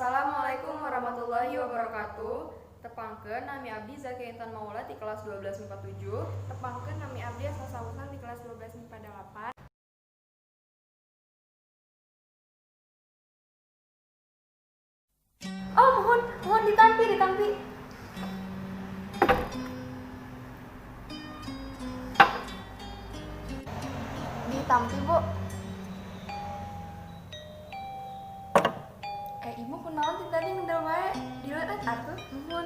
Assalamualaikum warahmatullahi wabarakatuh. Tepangkeun, nami abdi Zakia Intan Maula di kelas 12 MIPA 7. Tepangkeun, nami abdi Asal Sausan di kelas 12 MIPA 8. Oh, mohon, mohon ditampi, ditampi. Ditampi, Bu. Eh, Ibu kunaon ti tadi ngendel wae? Dileueut atuh, nuhun.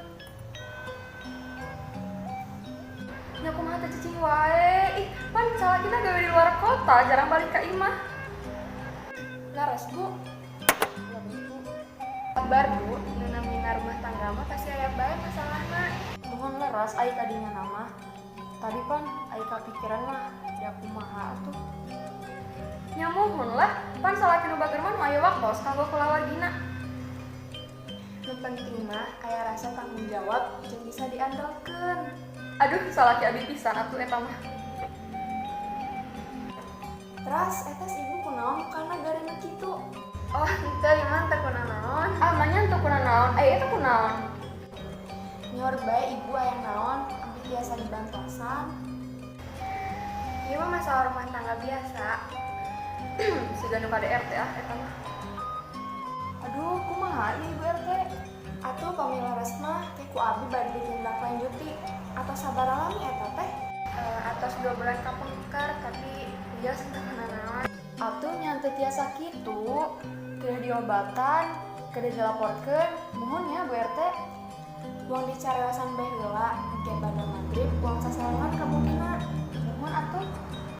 Nya kumaha teh cicing wae? Ih, pan salakina gawe di luar kota, jarang balik ka imah. Laras, Bu. Leres, Bu. Kabar, Bu, nu namina rumah tangga mah pasti aya bae masalahna. Mohon leres ai kadinya nama. Tadi pan ai kapikiran mah ya kumaha atuh. Nya mohon lah, pan salaki nu bager mah nu aya waktos kanggo kulawargina. Nu penting mah aya rasa tanggung jawab jeung bisa diandalkeun. Aduh, salaki abi pisan atuh eta mah. Teras eta si ibu kunaon mukana garena kitu? Oh, henteu, ieu mah teu kunanaon. Ah, manya teu kunanaon. Eh, eta kunaon? Nyor bae ibu aya naon, abdi tiasa dibantosan. Ieu mah masalah rumah tangga biasa. Siga nu KDRT ah eta mah. Aduh, kumaha ieu Ibu RT? Atuh pami leres mah teh ku abdi bade ditindaklanjuti atau sabaraha lami eta teh? Atos 2 bulan kapengker, tapi wios teu kunanaon. Atuh nya teu tiasa kitu. Kedah diobatan, kedah dilaporkeun. Mohon ya Bu RT. Uang dicareosan bae heula, engke bada magrib uang sasarengan ka bumina. Mohon atuh.